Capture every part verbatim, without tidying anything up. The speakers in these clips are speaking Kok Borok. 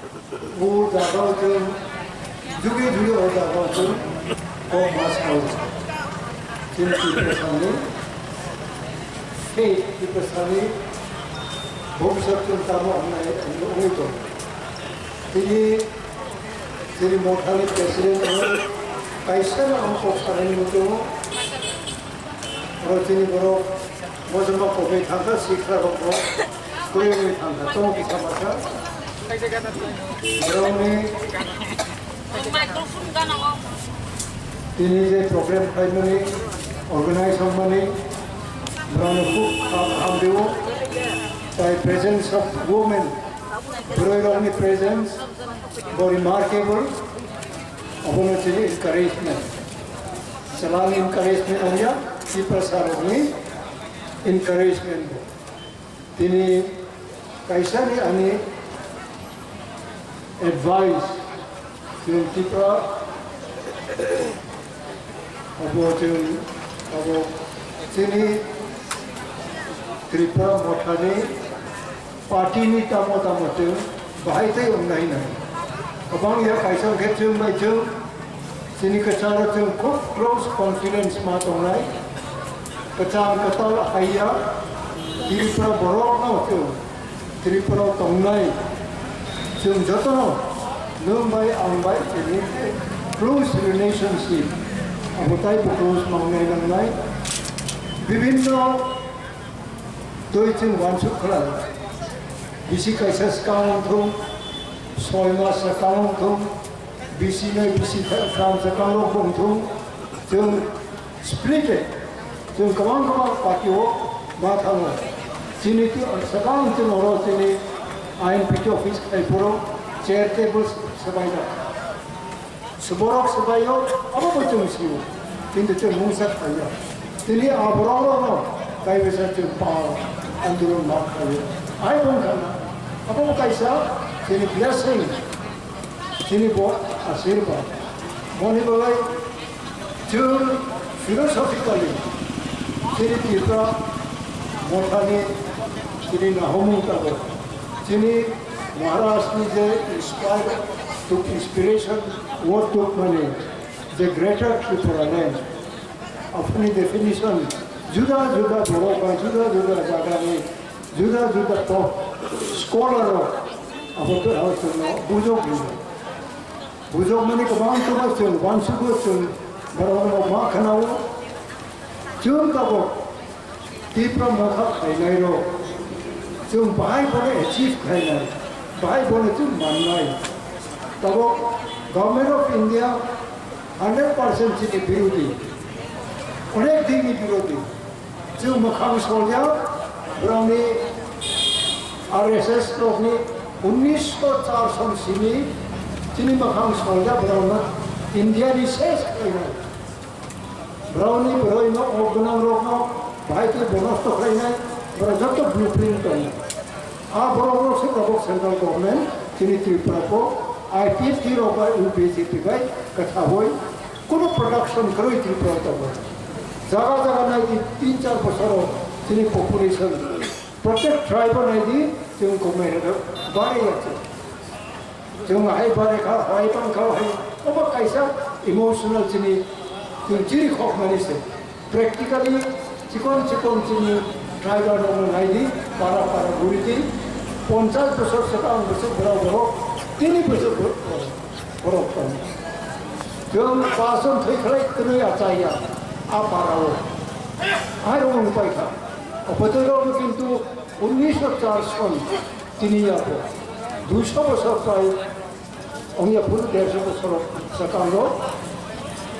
O jaga o chwng juge juge o jaga o chwng kok ma sao. Chini Tiprasani tei Tiprasani bhobishyot chwng tamo wngnai wngwi tongo. Tini chini mothani president wngwi kaisa no ang kok sanani muchungo. Oro chini borok mojoma kobai thangkha sikla rok bo. Kwrwi wngwi thangkha, tamo kisa masa. Borokni tini je program khlaimani, organize wngmani, borokno khub ham-, hamrwo. Tai presence of women, bororokni presence bo remarkable, abono chini encouragement. Chwlani encouragement wngya, Tiprasarokni encouragement bo. Tini kaisani ani advice, chwng Tripura, abo chwng, abo chini Tripura mothani party ni tamo tamo chwng bahai tei wngnai nai. Kwbang ya kaisa khe chwng bai chwng Chini kwcharo chwng khub close confidence ma tongnai. Kwchang kwtal haiya Tripura borokno chwng Tripura tongnai. Chwng jotono nwng bai ang bai chini close relationship abo taibo close mangnai nangnai. Bibhinno twi chwng wansuk khlai. Bisi kaisa swkang wng thung, soi mas swkang wng thung, bisi nai bisi tha-, kam swkang rok wng thung, chwng splitted, chwng kwbang kwbang party o ma thango. Chini twi swkang chwng oro chini I N P T office khai phuru chair table swbaijak. Borok swbaio, abo bo chwng sio. Kintu chwng mungsa khlaiya. Tini a borok rokno kaisa chwng pa andolon ma khlaio. Ai bong khana. Abo bo kaisa chini blessing. Chini bo asirba. Boni bagwi chwng philosophically chini Tripura mothani chini nahomung tabok. Chini Maharaj ni je inspire tuk inspiration word tuk mani je Greater Tripura Land. Apni definition juda juda borok ba juda juda jaga ni juda juda top scholar rok abo to abo to no bujok bujok. Bujok mani kwbang kwbang chwng wansugo chwng borok no ma khana o chwng tabok. Tipra mokha khainai rok chwng bahai bono achieve khainai, bahai bono chwng mannai. Tabok Government of India hundred percent chini birodhi, onek dini birodhi. Chwng mwkhang solya borokni R S S rokni unnish char son simi chini mwkhang solya borokno India ni ses khainai. Borokni borokno o gwnang rokno bahai khe bonosto khlainai, borok joto blueprint tongo. A borok rok se tabok central government chini Tripura ko I P F T rok bai U P C P bai kwthaui kunu production kwrwi Tripura tongo. Jaga jaga nai di tin char bosoro chini population, protect tribe nai di chwng komai rok bare ya. Chwng hai bare kha, hai tong kha, hai obo kaisa emotional chini chwng chiri khok mani se. Practically chikon chikon chini tribal rok no nai di, para para guri di, ponchas bosor swkang bwswk borok borok, tini bwswk borok borok tong. Chwng pason thwi khlai twnwi achai ya, a para o. Hai rok wng pai kha. O bwtwi rok no kintu unnish char son tini ya bo. Duiso bosor pai Ongya phuru dersho bosor swkango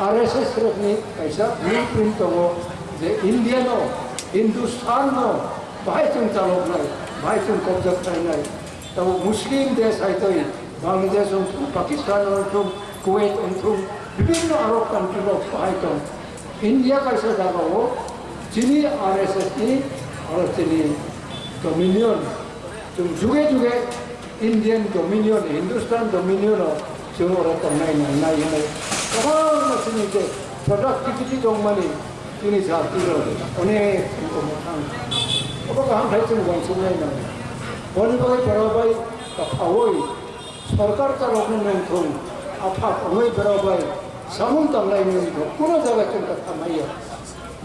R S S rokni kaisa blueprint tongo je India no, Hindustan no bahai chwng chaloknai, bahai chwng kobja khlainai. Tamo Muslim desh hai tei Bangladesh wngthung, Pakistan wngthung, Kuwait wngthung, bibhinno Arab country rok bahai tong. India kaisa jaga o chini R S S ni aro chini dominion chwng juge juge Indian dominion, Hindustan dominion o chwng oro tongnai nangnai hinwi kwbangma chini je productivity tongmani chini jati rok onek tongmo thang. Obo kaham khai chwng uansuknai nango. Boni bagwi borok bai kaphaui Sorkar tarokni nwng thung, aphak wngwi borok bai samung tanglai nwng thung, kuno jaga chwng kwtha maya.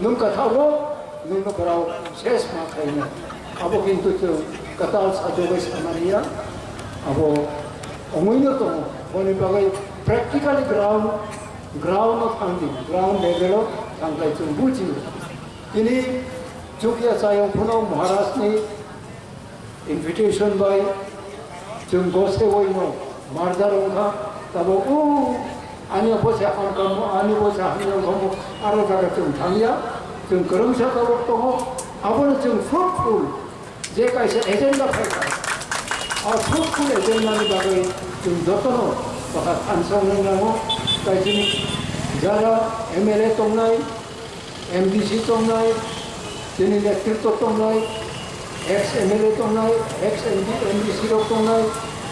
Nwng kwtha o nwngno borok ses ma khaina. Abo kintu chwng kwtal sajagwi samani ya. Abo wngwino tongo. Boni bagwi practically ground, ground o thangdi, ground level o thangkhlai chwng bujiyo. Tini chukya chayong phano Maharaj ni invitation bai chwng goseoino murder wngkha, tabuk o ani bose hamkhamu, ani bose hamya wngkhamu, aro jaga chwng thangya, chwng kwrwngsa tabuk tongo, abono chwng fruitful je kaisa agenda phaikha, a fruitful agenda ni bagwi chwng jotono bwkha thansa wngwi nango, tei chini jara M L A tongnai, M D C tongnai, chini netritwo tongnai, ex M L A tongnai, ex M D, M D C rok tongnai,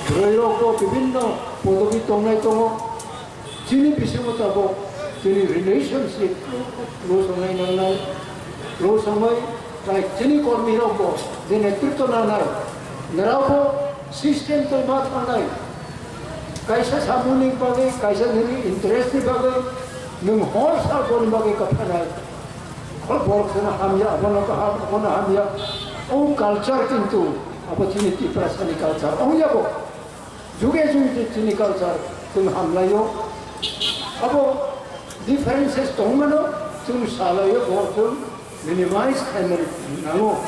bwrwi rok bo bibinno podobi tongnai tongo. Chini bisingo tabuk chini relationship close wngnai nangnai, close wngnai, like chini kormi rok bo je netritwo nangnai, nrao bo system tongma thangnai. Kaisa samungni bagwi, kaisa nini interest ni bagwi, nwng hor sal boni bagwi kwphanai. Khol borok seno hamya, abono kaham, abono hamya. O culture kintu, abo chini Tiprasani culture. Ongya bo. Juge juge chini culture, chwng hamlaio. Abo differences tongmano, chwng salaio, bo chwng minimize khaimani nango.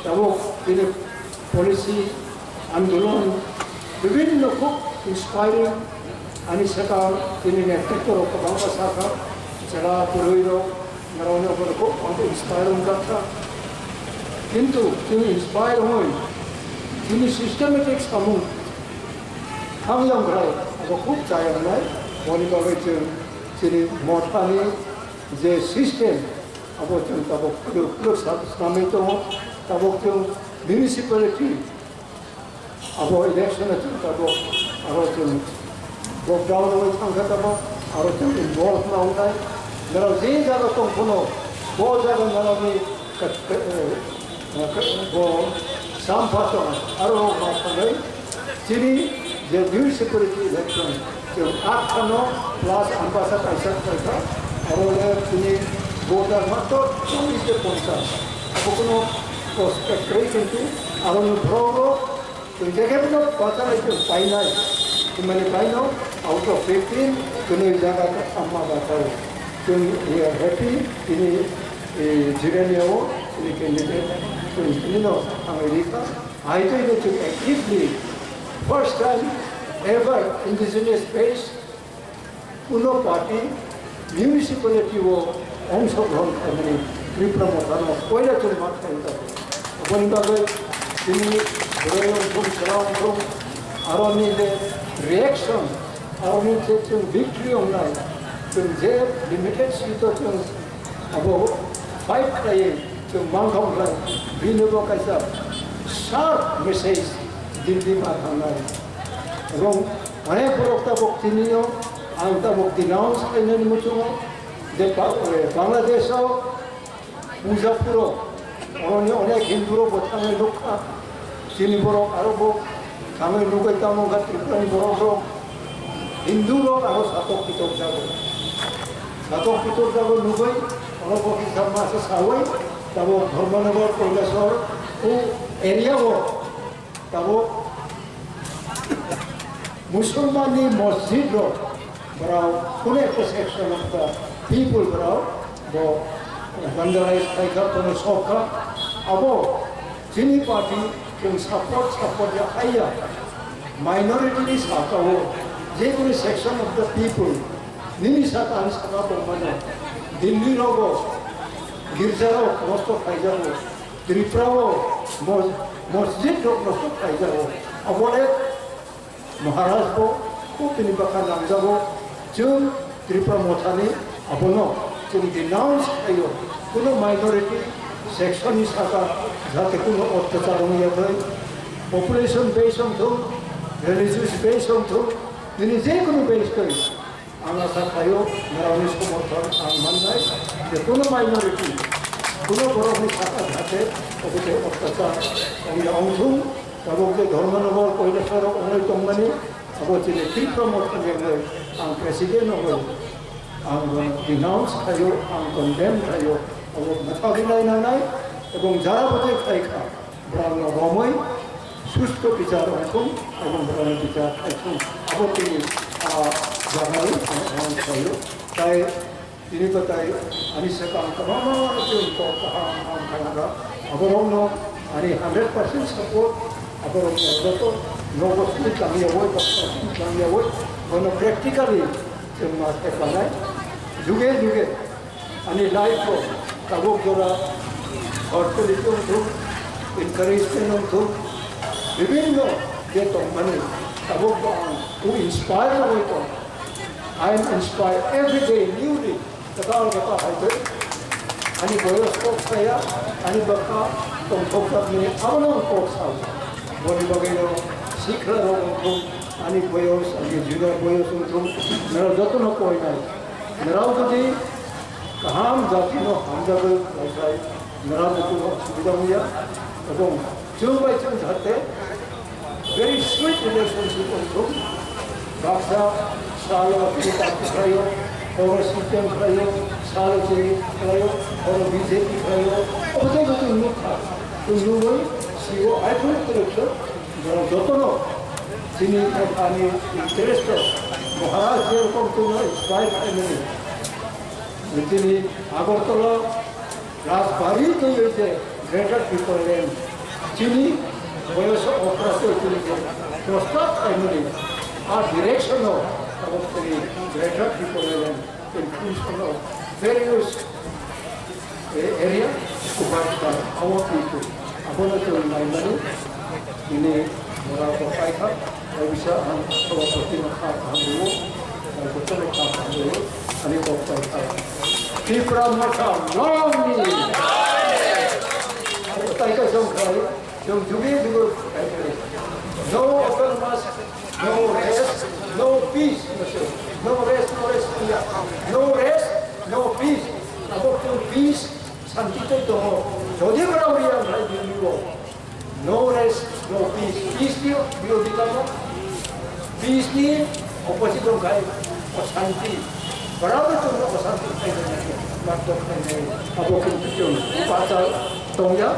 Tabuk chini policy, andolon, bibinno khub inspiring. Ani sakha chini netritwo rok kwbangma sakha, chwla bwrwi rok, norokni oborok khub ang inspire wngjakha. Kintu chini inspire wngwi chini systematic samung thang yang khlai abo khub chaya wngnai. Boni bagwi chwng chini mothani je system, abo chwng tabuk kwrwk kwrwk sa-, swnamwi tongo. Tabuk chwng municipality abo election o chwng tabuk aro chwng lockdown rwwi thangkha tabuk aro chwng involve ma wngnai. Norok je jaga tong phano bo jaga norokni ka-, ka-, eh, ka-, bo sampha tong aro rok ma thangwi chini je municipality election chwng aat khano plus Ambasa kaisa khlaikha, aro le chini voter matro chollish de ponchash, abo kuno prospect kwrwi, kintu aroni borok rok chwng je khe no bachalai chwng painai, hwnmani paino out of fifteen kwnwi jaga thamma bathao. Chwng we are happy, tini, eh, Jirania o chini candidate chwng tini no thangwi rikha. Hai twi no chwng actively first time ever indigenous based kuno party municipality o ongsogrohon khaimani Tipra Mothano koila chwng ma khaio tabuk. Aboni bagwi chini bwrwi wngthung, chwla wngthung, aroni je reaction, aroni je chwng victory wngnai, chwng je limited seat o chwng abo fight khlaiwi chwng mangthok khlai, bini bo kaisa sharp message Delhi ma thangnai. Ebong onek borok tabuk tinio ang tabuk denounce khlainani muchungo je ba-, eh, Bangladesh o puja phuro oroni onek Hindu rok bo thangwi nukha. Chini borok aro bo thangwi nugwi tamo wngkha Tripura ni borok rok. Hindu rok aro satok pitok jago. Satok pitok jago nugwi oro bo kisa masa sawi tabuk Dharmanagar, Kailasor o area o tabuk Musulman ni masjid rok borok kuno ekta section of the people borok bo vandalize khaikha, kono sokha. Abo chini party chwng support, support ya haiya. Minority ni saka o je kunu section of the people nini saka ani saka tongmano Delhi rogo girja rok nosto khaijago. Tripura o mos-, masjid rok nosto khaijago. Abole Maharaj bo khub bini bwkha nangjago. Chwng Tripura Mothani abono chwng denounce khlaio. Kuno minority section ni saka jate kuno otyachar wngya thai, population base wngthung, religious base wngthung, nini je kuno base thai. Ang asa khlaio, norokni somorthon ang mannai, je kuno minority, kuno borokni saka jate obo tei otyachar wngya wngthung, Tabuk je Dharmanagar Kailasor wngwi tongmani, abo chini Tipra Motha ni wngwi ang president wngwi ang bono denounce khaio, ang condemn khaio, abo mwthagwi nainanai, ebong jara bo je khai kha, borokno romwi susto bichar wngthung, ebong borokno bichar khaithung, abo tini, ah, jagai ang khaio. Tai Tini kwtai ani swkang kwbangma chwng kok kaham kaham khainakha. Aborokno ani hundred percent support, aborokno joto nogo simi tangyawi, baksa simi tangyawi, bono practically chwng ma theplanai. Juge juge ani life-o tabuk jora fertility wngthung, encouragement wngthung, bibhinno je tongmani tabuk bo ang inspire wngwi tong. I am inspired every day newly. Kwtal kwtal hai twi. Ani boyos kok saya, ani bwkha tongthokjak nini abono ang kok sao. Boni bagwino sikla rok wngthung, ani boyos, ani junior boyos wngthung, norok jotono koinai. Norok jodi kaham jatino hamjagwi khlaikhai, norok jotono osubida wngya, ebong chwng bai chwng jahate very sweet relationship wngthung. Baksa salo chini party khlaio, oro C P M khlaio, salo chini khlaio, oro B J P khlaio. Obo tei bo chwng nukha. Chwng nugwi sio hai phano kwrwksa borok jotono chini ani interest o Maharaj jerokom chwngno inspire khlaimani. Chini Agartala Rajbari twiwi je Greater Tipraland chini boyos okra twi twi je prostab khaimani a direction o tabuk tini Greater Tipraland inclusion of various, eh, area to work for our people. Abono chwng naimani. Ini mora ko paikha, bisa ang ko ko tino kha kha duo, ko tino kha kha duo, ani ko paikha. Tipra Motha long live. Ko paikha jong khai, jong jugi dugo paikha. No autonomous, no rest, no peace. No rest, no rest, no rest, no peace. Abo chwng peace, santi tei tongo. Jodi borok riyang khai bini bo. No rest, no peace. Peace ni birodhi tamo. Peace ni opposite wngkha osanti. Borok no chwng osanti khlai nai, martok khlai nai. Abo khe chwng bacha tongya.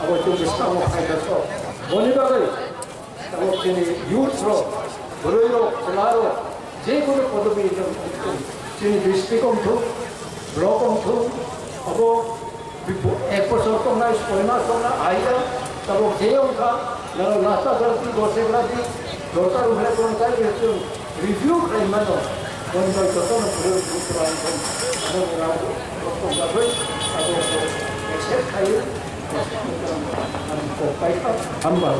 Abo chwng bwskango khaina sok. Boni bagwi abo chini youth rok, bwrwi rok, chwla rok, je kono podobi chini district wngthok, block wngthok, abo Bipo-, ek bochor tongnai, soi mas tongnai, aiya, tabok je wngkha, nang nasa jalti, gose jalti, dorkar wngkha, tongnai, je chwng review khlai mano, boni bai jotono phuru phuru phuru ang thong, ano rang, rok tong bagwi, abo accept khlai, ang kok pai kha, hambai.